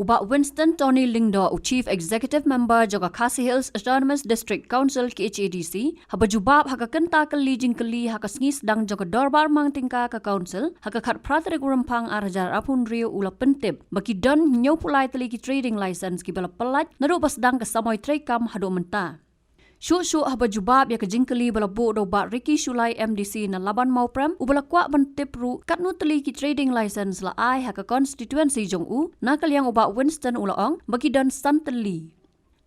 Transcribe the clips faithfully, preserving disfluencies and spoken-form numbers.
Bah Winston Tony Lyngdoh, u Chief Executive Member jong ka Khasi Hills Autonomous District Council, K H A D C, haba jubab ha ka kynta kylli jingkylli ha ka sngi sdang jong ka dorbar mang tyngka ka Council ha ka khatphra tarik u Rymphang ar hajar arphew hynriew, u la pyntip ba ki don hynñiewphew lai tylli ki trading license kiba la pyllait naduh ba sdang ka samoi treikam haduh mynta. Shuh shuh haba jubab ïa ka jingkylli ba la buh da u Bah Ricky Shullai, M D C na Laban Mawprem, uba la kwah ban tip ruh katno tylli ki trading license la ai ha ka constituency jong u, na ka liang u Bah Winston u la ong ba ki don san tylli.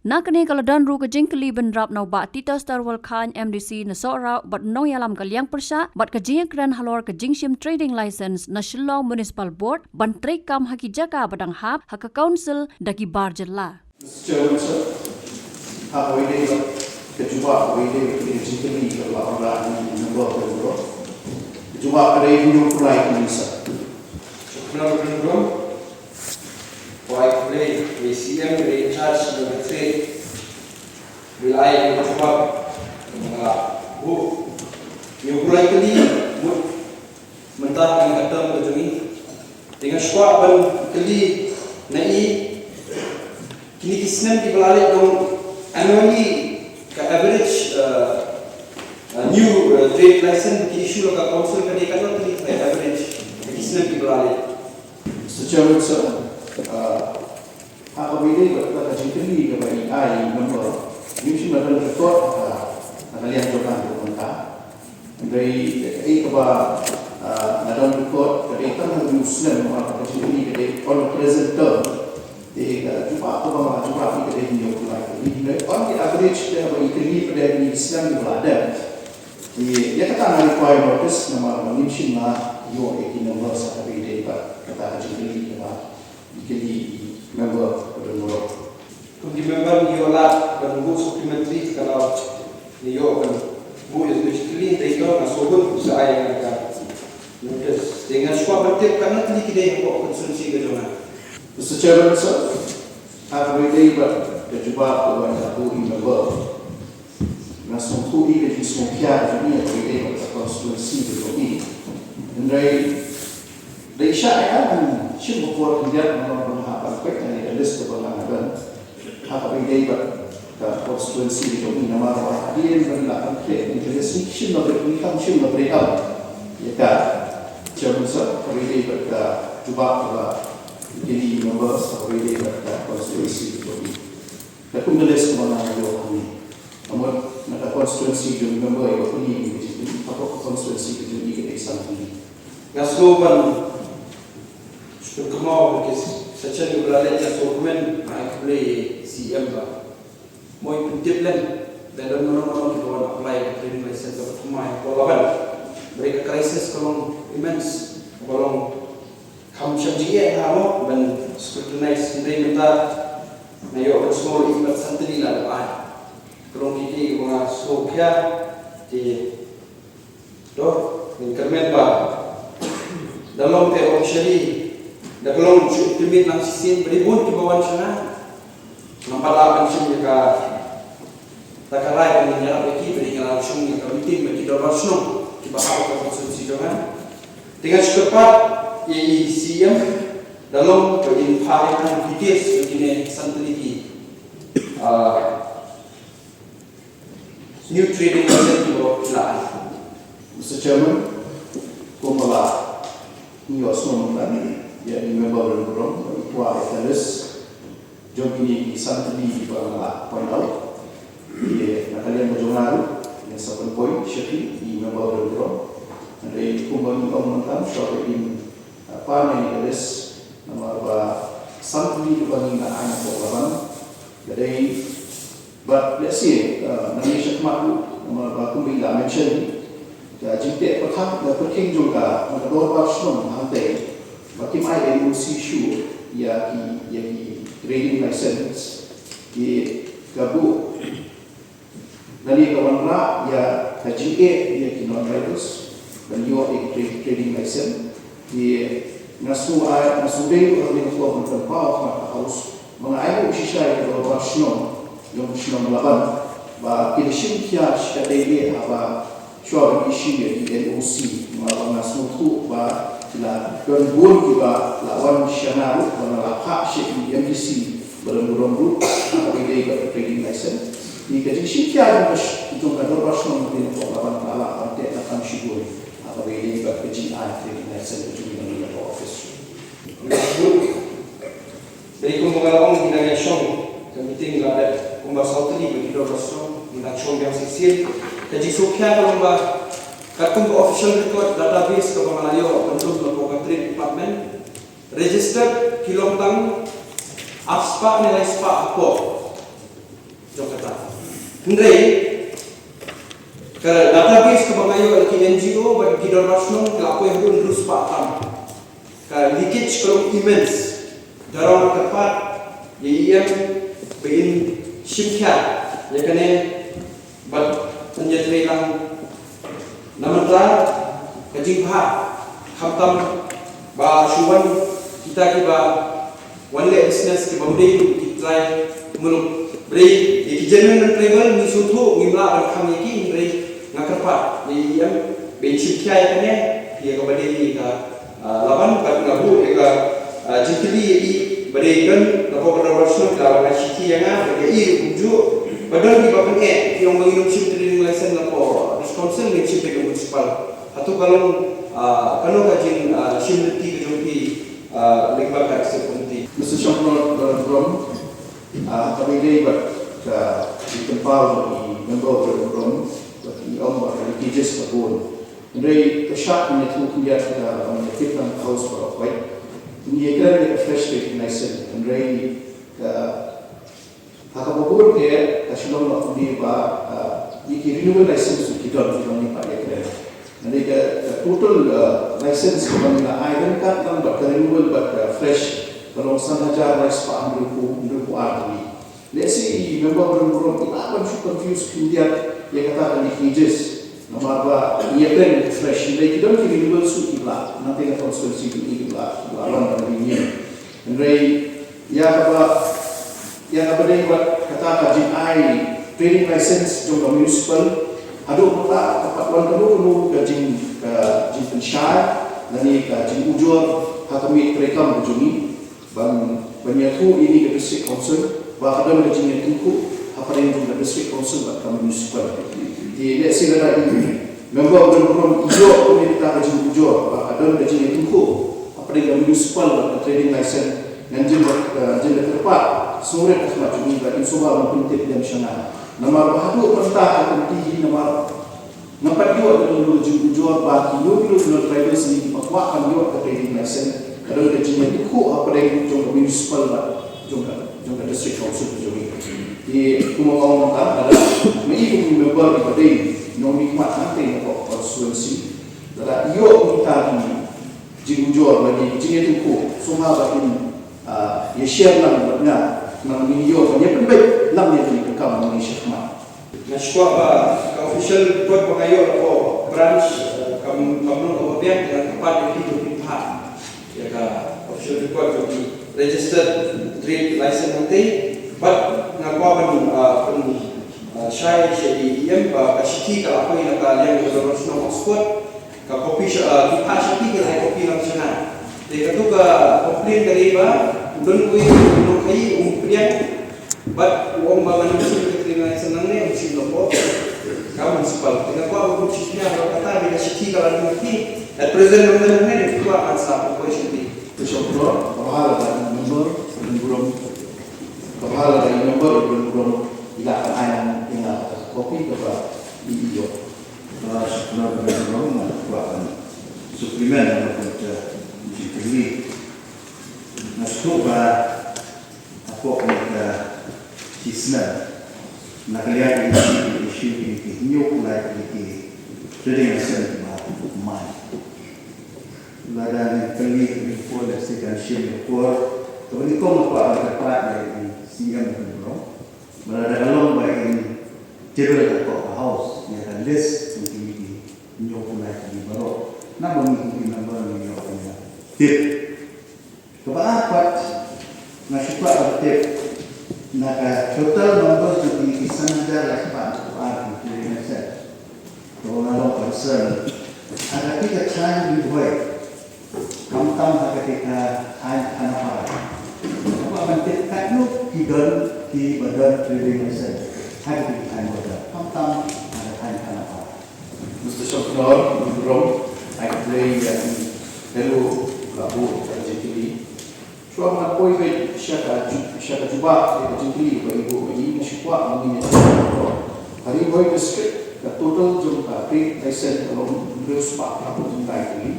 Na kane ka la don ruh ka jingkylli bynrap na u Bah Titus Tarwal Chyne, M D C na Sohraw, bad u nongïalam ka liang pyrshah bad ka jingïakren halor ka jingshim trading license na Shillong Municipal Board ban treikam ha ki jaka ba dang hap ha ka Council da ki bar jylla. Mister Chairman, sir, ha kawei de ka jubab, kawei de ka jingkylli kaba la wanrah na u Member Lyngdoh. Ka jubab ka dei hynñiewphew lai tylli, sir. Shukran, Lyngdoh. Wei, khublei, wei C M, wei in charge, wei trade. Wei lai, wei jubab. Nga, bu. Hynñiewphew lai tylli, mut. Mynta ha kane ka term ka jong ngi. Te nga shu kwah ban kylli na i, kine ki snem kiba la leit, dang annually ka average, uh, uh, new, uh, trade license ki issue la ka council ka dei katno tylli ka average ha ki snem kiba la leit? Mister Chairman, sir, uh, ha kaba ïadei bad ka jingkylli kaba i ai i member, ngim shym la don record ha ka, ha ka liang jong ka mynta. Hynrei kaei kaba, ah, nga don record ka dei tang ha u snem, namar ka jingkylli ka dei on the present term. Te ka jubab kaba nga jubab ka dei hynñiewphew lai. Hynrei on the average te haba i kylli pat ïa ki snem kiba la dep. Te ïa kata nga require notice namar ngim shym la ïoh ïa ki numbers ha kaba ïadei bad kata ka jingkylli kaba i kylli i member ka don baroh. Kum ki member ngi ïoh lad ban buh supplementary, ka daw ngi ïoh ban buh ïa ka jingkylli, te ïoh nga sngewbha sa ai ïa nga ka notice. Te nga shu kwah ban tip katno tylli ki dei hapoh constituency ka jong nga. Mister Chairman, sir, ha kaba ïadei bad ka jubab kaba la buh i member, nga sngewthuh ïa ka jingsngewkhia jong i ha kaba ïadei bad ka constituency ka jong i. Hynrei da i shah ïa ngan shim ka por khyndiat namar ban hap ban peit ïa ka list kaba nga don ha kaba ïadei bad ka constituency ka jong i, namar ba hadien ba ngi la pynkhih ïa ka list, ngi shim la break, ngi kam shim la break up ïa ka. Chairman, sir, ha kaba ïadei bad ka jubab kaba i kylli i member ha kaba ïadei bad ka constituency ka jong i. Ka kum ka list kaba nga ïoh hangne. Namar na ka constituency jong i member ïoh hangne, ka jong i, ka constituency ka jong i ka dei san tylli. Nga sngewbha ban sngewthuh kynmaw ki session kiba la leit, nga sngewkmen, nga ai khublei C M ba mo pyntip lem ba don mano mano kiba wan apply ka trading license kaba thymmai hapoh Laban. Hynrei ka crisis ka long immense, ka long kham shym jingeh ha mo ban scrutinize, hynrei mynta nga ïoh ban sngewthuh i mat san tylli la dep ai. Ka long kitei kiba nga sngewkhia. Te to ngin kyrmen ba da long te officially da ka long shu intimate lang shisien ba dei bun kiba wan sha nga. Namar ba la ban shim ïa ka, da ka rai ba ngin ïarap ïa ki, ba ngin ïarap shong ïa ka meeting bad ki dorbar shnong kiba hap ha ka constituency jong nga. Te nga shu kyrpad ïa i C M da long ba in phah ïa nga details ïa kine san tylli ki, ah, new trading license kiba la ai. Mister Chairman, kumba la ngi ïohsngew mynta ïa i member ba don burom, i kwah ïa ka list jong kine ki san tylli kiba nga la point out. Ïa na ka liang ka jong nga ruh ngin sa pynpoint sha phi i member ba don burom. Hynrei kumba ngi ong mynta, shuwa ba in, ah, pan ïa ka list, namar ba san tylli kiba ngi la ai na pdeng Laban ka dei, but let's say, uh, nangne shakhmat ruh, namar ba kumba i la mention, ka jingteh pyrkhing, ka pyrkhing jong ka, na ka dorbar shnong hangtei ba kim ai N O C shuh ïa ki, ïa ki trading license, ki ka buh nangne ka wanrah ïa ka jingeh ïa ki non-riders ban ïoh ïa ki tra-, trading license. Te nga sngew ai, nga sngew dei ruh ha kane ka por ban pynpaw ha ka House ba nga ai ruh shisha ïa ka dorbar shnong jong ka shnong Laban ba ki da shim khia shikatdei eh haba shuwa ban issue ïa ki N O C, namar ba nga sngewthuh ba La don bun kiba la wan shana ruh, ba la phah sha i M D C ba don burom ruh ha kaba ïadei bad ka trading license. Te ka jingshim khia jong ka sh-, jong ka dorbar shnong ka dei na ka la ban ka la ban teh na kam shibun ha kaba ïadei bad ka jingai trading license ka jong i na ka office. Dei kumba nga la ong, ngi dang ïa shong, ka meeting la dep kumba saw tylli ba ki dorbar shnong, ngi dang shong biang shisien. Ka jingsngewkhia ka long ba katkum ka official record database kaba nga la ïoh ban dum na ka Trade Department, registered ki long tang arspah ne laispah hapoh jong kata. Hynrei ka database kaba nga ïoh na ki N G O bad ki dorbar shnong ka la poi haduh hynriew spah tam. Ka leakage ka long immense. Nga ruh nga kyrpad ïa i E M ba in shim khia ïa kane bad pynïatrei lang na mynta ka jingbha, khamtam ba shu wan kita kiba wan leh business kiba ym dei ruh ki trai muluk. Hynrei ïa ki genuine tribal ngi sngewthuh, ngim lah ban kham ïa ki, hynrei nga kyrpad ïa i E M ba in shim khia ïa kane, ïa kaba dei ïa ka, ah, la wan bad nga buh ïa ka, ah, jingkylli ïa i ba dei don na ka dorbar shnong, la wan ai shithi ïa nga bad ïa i ruh kumjuh. Ba don kiba pyneh, ki ong ba ngin ym shim trading license na ka District Council, ngin shim beit na municipal. Hato ka long, ah, kano ka jing, ah, shim lynti ka jong phi, ah, lyngba ka Executive Committee? Mister Shongknor, uh, Brom, ah, kaba ïadei bad ka jingpynpaw jong i member Brom Brom, bad i ong ba ka leakages ka bun. Hynrei ka shah ngi ïathuh khyndiat ka ban ïa tip lang ka House baroh kawei. Ngi ïakren ïa ka fresh trading license. Hynrei ka Ha kaba bun te ka Shillong la pynbna ba, ah, ïa ki renewal license ki don, ki don, ngi pat ïakren. Hynrei ka, ka total, ah, license kaba ngi la ai ryngkat lang bad ka renewal bad ka fresh ka long san hajar lai spah hynriewphew, hynriewphew ar tylli. Lehse i member Brom Brom i lah ban shu confuse khyndiat ïa kata ka leakages. Namar ba ngi ïakren fresh, hynrei ki don ki renewal suit kiba lah, nangta na constituency ki, kiba lah, kiba lah wan ban renew. Hynrei ïa kaba, ïa kaba dei bad kata ka jingai trading license jong ka municipal, haduh mynta ka pat wan kano kano ka jing, ka jingpynshai lane ka jingujor ha ka miet treikam ka jong ngi ban, ban ïathuh ïa kane ka District Council ba ka don ka jingïatyngkhuh hapdeng jong ka District Council bad ka municipal. Te lehse lada i member Brom Brom i ïoh ïa kata ka jingujor ba ka don ka jingïatyngkhuh hapdeng ka municipal bad ka trading license, ngan jin, eh, jin da kyrpad sngewrit ha khmat jong ngi ba in sngewbha ban pyntip ïa nga shana. Namar ba haduh mynta ka kynti hi namar ngam pat ïoh ïa kano kano ka jingujor ba kino kino ki non-tribal shnong kiba kwah ban ïoh ka trading license ka don ka jingïatyngkhuh hapdeng jong ka municipal bad jong ka, jong ka District Council ka jong ngi. Te kumba nga ong mynta, lada ma i kum u member ba dei nongmihkhmat hangtei na ka constituency, lada i ïoh ïa kita ki jingujor lane ki jingïatyngkhuh, sngewbha ba in, ah, ïa share lang bad nga, khnang ba ngin ïoh ban ïa pynbeit lang ïa kane ka kam ba ngi shah khmat. Nga shu kwah ba ka official record ba nga ïoh na ka branch, eh, kam, kam long kaba biang, te nga kyrpad ïa phi ba phin phah ïa ka official record jong ki registered trade license hangtei. Bad nga kwah ban, ah, pyn, ah, shai sha i E M ba ka shithi ka la poi na ka liang ka Dorbar Shnong Oxford. Ka copy sha, ah, ki phah sha phi, ki la ai copy lang shana. Te kato ka complain ka dei ba u don uwei u nongkhaii um pdiang bad u ong ba ngan ym shim ka trade license nangne, um shim hapoh ka municipal. Te nga kwah ba phin shim khia ba kata dei ka shithi ka la don ha phi. At present ngam don hangne, te nga kwah ban sa pynpoi sha phi. Te shong pro, ka bha lada i member Brom Brom, ka bha lada i member Brom Brom i lah ban ai ïa nga ka copy kaba i ïoh. Ba shaknor ba nga ong, nga kwah ban supplement na ka jingkylli. Nga sngewthuh ba hapoh kane ka shisnem na ka liang ka issue, issue ki hynñiewphew lai tylli ki trading license ba mai. Lada ngi kylli, ngi pule, lehse kan shim ïa ka por. Kaba nyngkong nga kwah ban kyrpad ïa i C E M ka jong ngi. Ba lada ka long ba in table hapoh ka House ïa ka list jong kine ki hynñiewphew lai tylli baroh, namar ngi kum ki member ngi ïoh ban ïa tip. Kaba ar pat, nga shu kwah ban tip na ka total number jong kine ki san hajar lai spah hynriewphew ar ki trading license. Kaba nga long concern, ha kata ka thaiñ Ri Bhoi, Tam ha kata ka thaiñ Khanapara. Haba ban tip katno ki don kiba don trading license ha kata ka thaiñ border. Tam tam ha ka thaiñ Khanapara. Mister Shongknor, Mister Rom, ai khublei ïa i Hello, la buh ka jingkylli. Shuwa ban poi beit sha ka ju-, sha ka jubab ïa ka jingkylli ba i buh ba i, nga shu kwah ban ïa ka Ri Bhoi District, ka total jong ka trade license ka long hynriew spah hynriew tylli.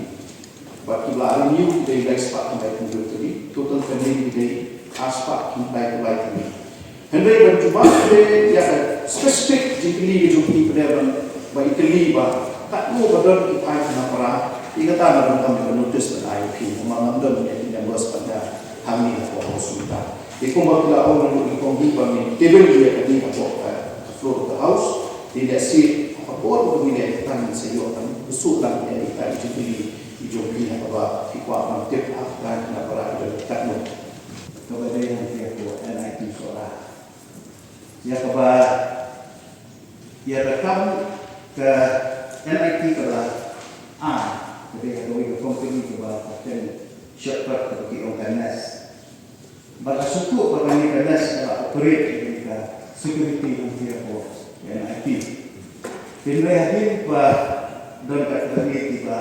Bad kiba la renew ki dei lai spah khyndai phew hynriew tylli, total pending ki dei ar spah khyndai phew lai tylli. Hynrei ban jubab ïa ka specific jingkylli ka jong phi, phi ban, ba i kylli ba katno ba don ki thaiñ Khanapara, i kata nga donkam ïa ka notice ban ai ïa phi, namar ngam don ïa ki numbers pat hangne hapoh House mynta. Te kumba phi la ong ruh, i kong hi ba ngin table ïa kane hapoh ka, ka floor of the House. Te lehse ha ka por ba ngin leh kata ngin sa ïoh ban buh shuh lang ïa kita ki jingkylli ki jong phi ha kaba phi kwah ban tip ha ka thaiñ Khanapara i don katno. Kaba dei hangtei hapoh N I T Sohra. Ïa kaba, ïa ka kam ka N I T ka la ai, ka dei ha kawei ka company kaba ka kyrteng Shepherd kaba ki ong ka Nest. Bad ka sngewthuh ba kane ka Nest ka la operate ïa ka security hangtei hapoh N I T. Hynrei hadien ba don katto katne kiba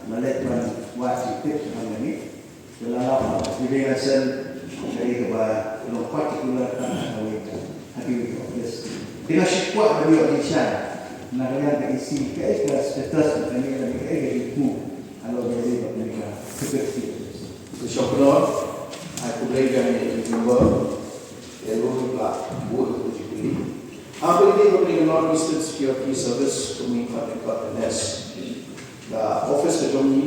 la leit ban wad jingtip shaphang kane, Te la lap ba ka trading license ka dei kaba long particular tang ha kawei ka, ha kawei ka office. Te nga shu kwah ban ïoh jingshisha na ka liang ka E C, kaei ka status jong kane lane kaei ka jingkyrkhu halor kane ba kane ka security office. Te shong kynnoh, ai khublei ïa i member, ïa u ba buh ïa ka jingkylli. Ha kane ba kane ka North Eastern Security Service, kumne pat ka N S, ka office ka jong ngi,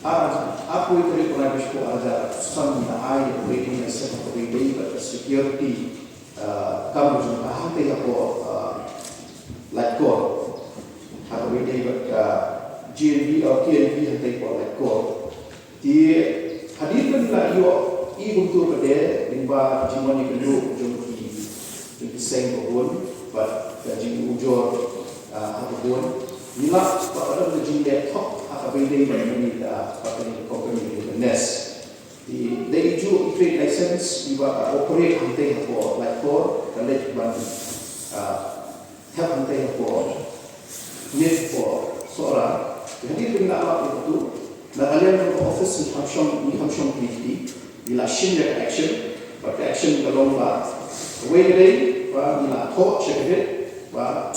Ah, ah, poi tarik u Naiwieng, ar hajar san ngi la ai ïa ka trading license ha kaba ïadei bad ka security, ah, kam ka jong ka hangtei hapoh, ah, Laitkor. Ha kaba ïadei bad ka G N B, ah, T N B hangtei hapoh Laitkor. Te hadien ba ngi la ïoh i kumto pat de, lyngba ka jingwan ïakynduh jong ki, jong ki seng ba bun bad ka jingujor, ah, ha ka bun, ngi lah ba ka don ka jingleh thok ha kaba ïadei bad kane ka, bad kane ka company ka Nest. Te dei i juh i trade license iba ka operate hangtei hapoh Laitkor, ka leit ban, ah, thep hangtei hapoh Miet hapoh Sohra. Te hadien ba ngi la lap ïa katu, na ka liang jong ka office ngi kham shong, ngi kham shong kti kti, ngi la shim ïa ka action. Bad ka action ka long ba kawei ka dei ba ngi la thoh sha ka dei ba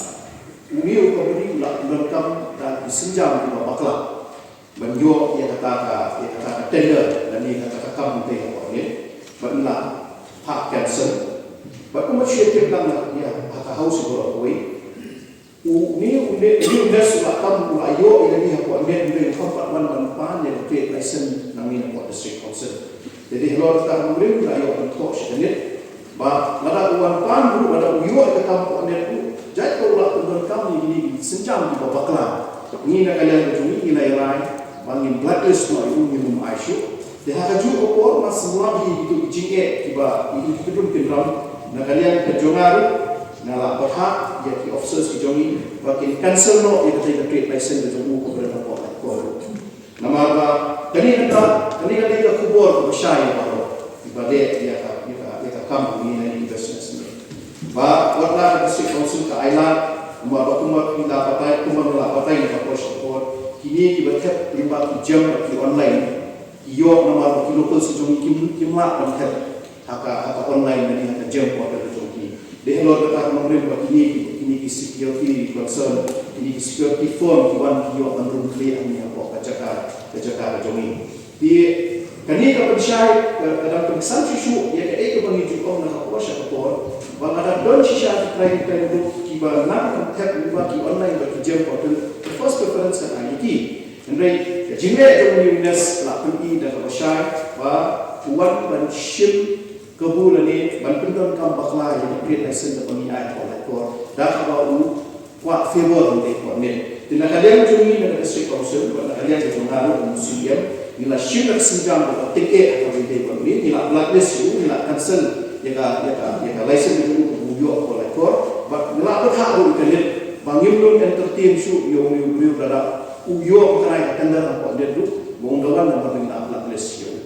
une u company u la pyndonkam da ki sienjam kiba bakla ban ïoh ïa kata ka, ïa kata ka tender lane kata ka kam hangtei hapoh Miet, bad ngi la phah cancel. Bad kumba shu tip lang ïa ha ka House baroh kawei, une, une, une u Nest u la kam, u la ïoh ïa kane hapoh Miet, hynrei u kam pat wan ban pan ïa ka trade license nangne hapoh District Council. Te dei halor kata ka mut u la ïoh ban thoh sha ka Miet. Ba lada u wan pan ruh, lada u ïoh ïa ka kam hapoh Miet ruh, jait ka u la pyndonkam ïa kine ki sienjam kiba bakla. Ngi na ka liang ka jong ngi ngi la ïa rai ba ngin blacklist noh ïa u, ngin ym ai shuh. Te ha kajuh ka por, ma sngewbha ïa kito ki jingeh kiba ïa kito ki kynrum kynram, na ka liang ka jong nga ruh nga la bthah ïa ki officers ki jong ngi ba kin cancel noh ïa katei ka trade license ka jong u kaba don hapoh Laitkor. Namar ba kane ka, kane ka dei ka khubor kaba shai ïa baroh kiba leh ïa ka, ïa ka, ïa ka kam ne ïa ka business ne. Ba wat la ka District Council ka ailad, namar ba kumba phi la batai, kumba nga la batai ha ka por sha ka por, kine kiba thep lyngba ki gem bad ki online, ki ïoh namar ba ki locals ki jong ngi kim, kim lah ban thep ha ka, ha ka online lane ha ka gem portal ka jong ki. Dei halor kata ka nongrim ba kine ki, kine ki security concern, kine ki security firm ki wan ki ïoh ban rung khlieh hangne hapoh ka jaka, ka jaka ka jong ngi. Te kane ka pynshai, ka, ka dang pynksan shuh shuh ïa kaei kaba ngi ju ong na ka por sha ka por, ba lada don shisha ki trai, ki trai group kiba nang ban thep lyngba ki online bad ki gem portal, ka first preference kan ai ïa ki. Hynrei ka jingleh jong une u Nest la pyni da kaba shai ba u wan ban shim kabu lane ban pyndonkam bakla ïa ka trade license kaba ngi ai hapoh Laitkor da kaba u kwah favour hangtei hapoh Miet. Te na ka liang jong ngi na ka District Council bad na ka liang jong nga ruh kum u C E M, ngi la shim da ka sienjam kaba tyngeh ha kaba ïadei bad une, ngi la blacklist ïa u, ngi la cancel ïa ka, ïa ka, ïa ka license jong u kaba u ïoh hapoh Laitkor. Bad ngi la bthah ruh ïa ka Miet ba ngim long entertain shuh ïa une u briew lada U ïoh u trai ka tender hapoh dep ruh ba un da wan namar ba ngi la blacklist ïa u.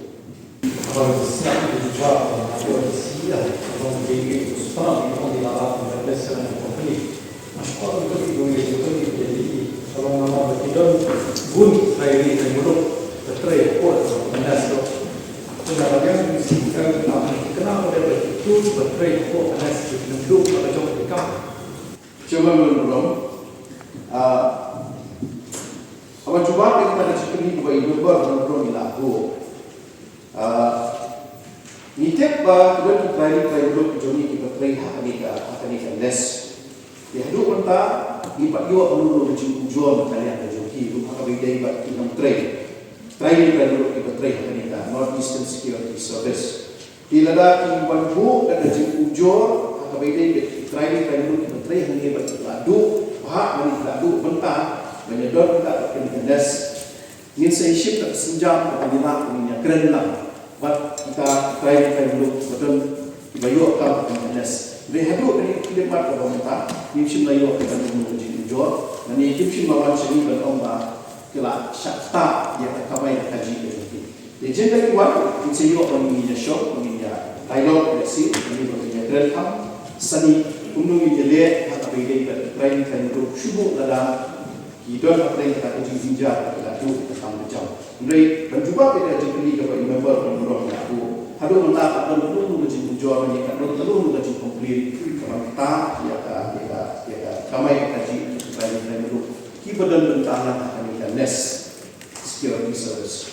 Chairman Ron Burom, ah, haba jubab ïa kata ka jingkylli kaba i Member Ron Burom i la buh. Ah, ngi tip ba ki don ki trai ri trai muluk ki jong ngi kiba trei ha kane ka, ha kane ka NEST. Te haduh mynta ngi pat ïoh ban ïoh ka jingujor na ka liang ka jong ki ruh ha kaba ïadei bad ki nongtrei. Trai ri trai muluk kiba trei ha kane ka North Eastern Security Service. Te lada ki wan buh da ka jingujor ha kaba ïadei bad ki trai ri trai muluk kiba trei hangne bad ki la duh, bha hangne ki la duh mynta, ban ïadon mynta bad kane ka NEST. Ngin sa ïashim da ka sienjam kaba ngi lah ban ïakren lang bad kita ki trai ri trai muluk ba don kiba ïoh kam ha kane ka NEST. Hynrei haduh kane ka khyllipmat kaba mynta ngim shym la ïoh kaba nyngkong ka jingujor, lane kim shym la wan sha ngi ban ong ba ki la shah ktah ïa ka kamai ka kajih ka jong ki. Te jin da ki wan ngin sa ïoh ban ngin ïashong, ban ngin ïa dialogue, ïa si, ban ngin ïakren kham sani kumno ngin ïaleh ha kaba ïadei bad ki trai ri trai muluk shuh lada ki don hapdeng kata ka jingjynjar kaba la duh ka kam ka jam. Hynrei ban jubab ïa ka jingkylli kaba i Member Ron Burom i la buh, haduh mynta ka don ka long ka jingujor ne ka don ka long ka jingcomplain kaba ktah ïa ka, ïa ka, ïa ka kamai ka kajih ka jong ki trai ri trai muluk kiba don bynta lang ha kane ka NEST Security Service.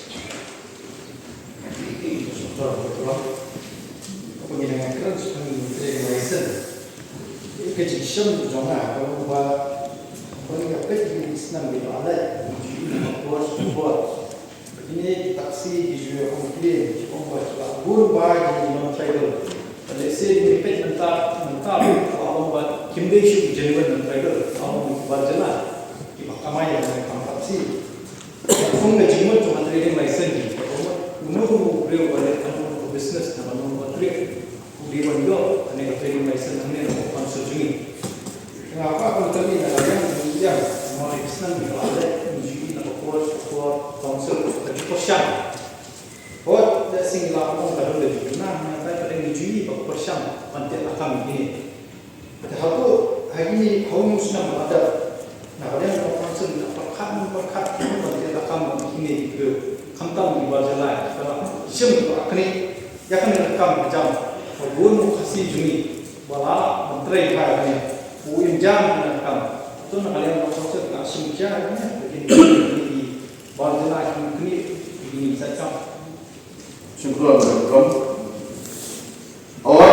Ka jingshim jong nga ka long ba, ba ngi ka peit ïa ki snam kiba la leit, ki ju ïoh ka por, ka por. Kine ki taxi ki ju ïa complain, ki ong ba ki la bun ba ki non-tribal. Lehse ngi peit mynta, mynta ka ong ba kim dei shuh ki genuine non-tribal, ka ong ki bar jylla kiba kamai ïa ka kam taxi. Ka ong ka jingmut jong ka trading license, ka ong uno uno u briew uba leh kano kano ka business na kano kano ka trade, u dei ban ïoh kane ka trading license hangne na ka council jong ngi. Nga kwah ban kylli na ka liang jong ngi, namar ki snam ki la leh, ngi ju ïohi na ka por sha ka por, council ka ju pyrshang. Hooid, lehse ngi lah ban ong ka don ka jingkynmaw, hynrei ka dei ngi ju ïohi ba ka pyrshang ban teh lakam ïa kine. Te hato ha kine, ha une u snem ba la dep, na ka liang jong ka council ngi la pyrkhat, ngi pyrkhat kumno ban teh lakam ïa kine ki briew, khamtam ki bar jylla kiba la shim, kiba la knieh ïa kane ka kam ka jam. Ba bun u Khasi jong ngi ba la lah ban trei ha kane, u im jam ha kane ka kam. Hato na ka liang jong ka council ka shim khia ïa kane, ïa kine ki bar jylla kiba knieh ïa kine ki jait kam? Shukran, shukran. Awai,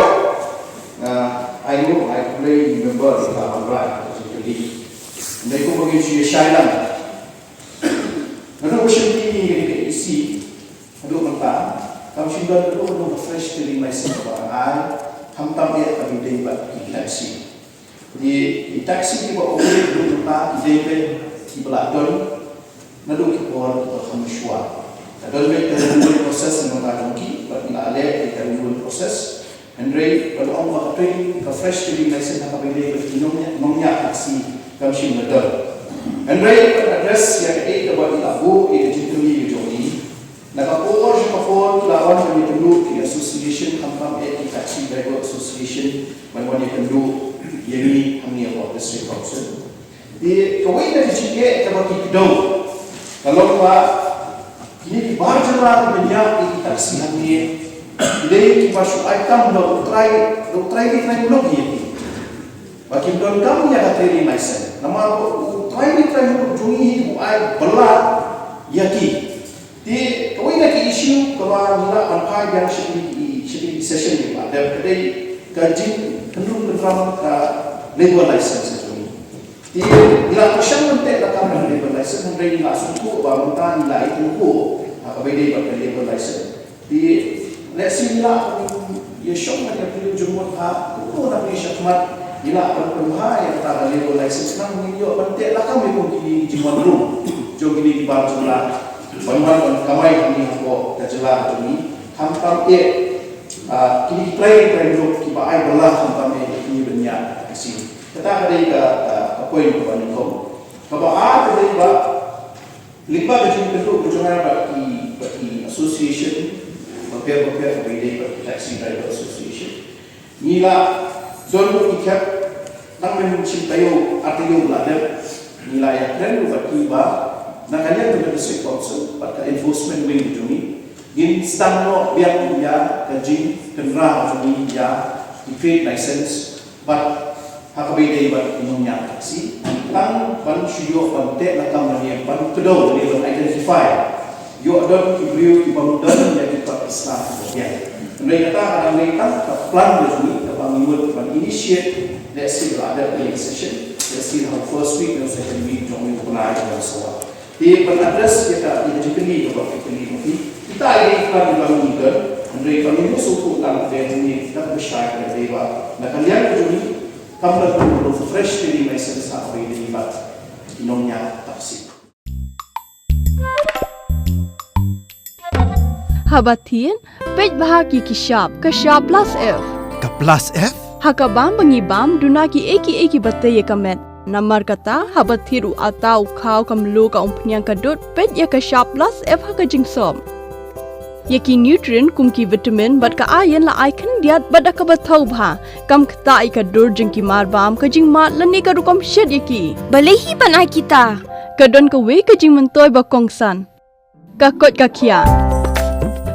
ah, ai nguh, ai khublei ïa i member ïa ka wanrah ka jingkylli. Hynrei kumba ngi shu ïa shai lang, naduh ba shim ïa kane ka E C haduh mynta, kam shym don haduh haduh ka fresh trading license kaba ai, khamtam eh kaba ïadei bad ki taxi. Ki, ki taxi kiba operate haduh mynta ki dei beit kiba la don naduh ki por kiba kham shuwa. Ka don beit ka renewal process na ka bynta jong ki, bad ngi la leh ïa ka renewal process. Hynrei ban ong ba ka trading, ka fresh trading license ha kaba ïadei bad ki nongñiah, nongñiah taxi kam shym la don. Hynrei ban address ïa kaei kaba i la buh ïa ka jingkylli ka jong i, na ka por sha ka por ki la wan ban ïakynduh ki association, khamtam eh ki taxi driver association, ban wan ïakynduh ïa ngi hangne hapoh District Council. Te kawei na ka jingeh kaba ki kdew ka long ba kine ki bar jylla kiba ñiah ïa ki taxi hangne ki dei kiba shu ai kam da u trai, da u trai ri trai muluk ïa ki. Ba kim donkam ïa ka trading license namar ba u trai ri trai muluk jong ngi hi u ai bylla ïa ki. Te kawei na ki issue kaba ngi lah ban phai biang sha kine ki, sha kine ki session kiba la dep, ka dei ka jingkynrum kynram ka labour license jong ngi. Te ngi la pyrshang ban teh lakam ïa ka labour license, hynrei ngi la sngewthuh ba mynta ngi la ïatyngkhuh ha kaba ïadei bad ka labour license. Te lehse ngi lah ban ïashong ban ïapyllun jingmut ha kumno na ka shakhmat, ngi lah ban pynbha ïa kata ka labour license, khnang ngin ïoh ban teh lakam ïa kum kine ki jingwan rung jong kine ki bar jylla ban wan ban kamai hangne hapoh ka jylla ka jong ngi. Khamtam eh, ah, kine ki trai, trai group kiba ai bylla khamtam eh ïa kine ban ñiah taxi. Kata ka dei ka, ka, ka point kaba nyngkong. Kaba ar ka dei ba Lyngba ka jingïakynduh ka jong nga bad ki, bad ki association bapher bapher, kaba ïadei bad ki Taxi Driver Association, ngi la don ki khep, tang ban shim taïew ar taïew ba la dep, ngi la ïakren bad ki ba na ka liang ka District Council bad ka enforcement wing ka jong ngi, ngin sdang noh biang ïa ka jingkynrah ka jong ngi ïa ki trade license bad ha kaba ïadei bad ki nongñiah taxi, tang ban shu ïoh ban teh lakam lane ban kdew lane ban identify ïoh don ki briew ki bym don ïa ki kot ki sla kiba biang. Hynrei kata ka dang dei tang ka plan ka jong ngi kaba ngi mut ban initiate, let's say, la dep ka session, let's say, ha first week ne second week jong u bnai jong u Sawa. Te ban address ïa ka, ïa ka jingkylli kaba phi kylli ma phi, kita ïa ka plan ba ngi don, hynrei ba ngi sngewthuh tang ba ngi, kita ka bishar ka dei ba na ka liang ka jong ngi kam da don fresh trading license ha kaba ïadei bad ki nongñiah taxi. Haba thied, peit bha ki ki shap, ka shap plus F. Ka plus F? Ha ka bam ba ngi bam, duna ki ei ki ei kiba tei ïa ka met. Namar kata, haba thied u atta, u khaw, ka mluh, ka umphniang, ka dud, peit ïa ka shap plus F ha ka jingsop. Ïa ki nutrient kum ki vitamin bad ka iron la ai khyndiat bad da kaba thaw bha. Kam ktah ïa ka dur jong ki mar bam, ka jingmad lane ka rukom shet ïa ki. Balei hi ban ai kita? Ka don kawei ka jingmyntoi ba kongsan. Ka koit ka khiah.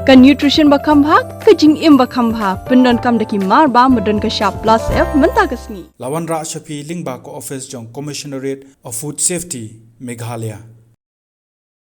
Ka nutrition ba kham bha, ka jingim ba kham bha. Pyndonkam da ki mar bam ba don ka shap plus F mynta ka sngi. La wanrah sha phi lyngba ka office jong Commissionerate of Food Safety, Meghalaya.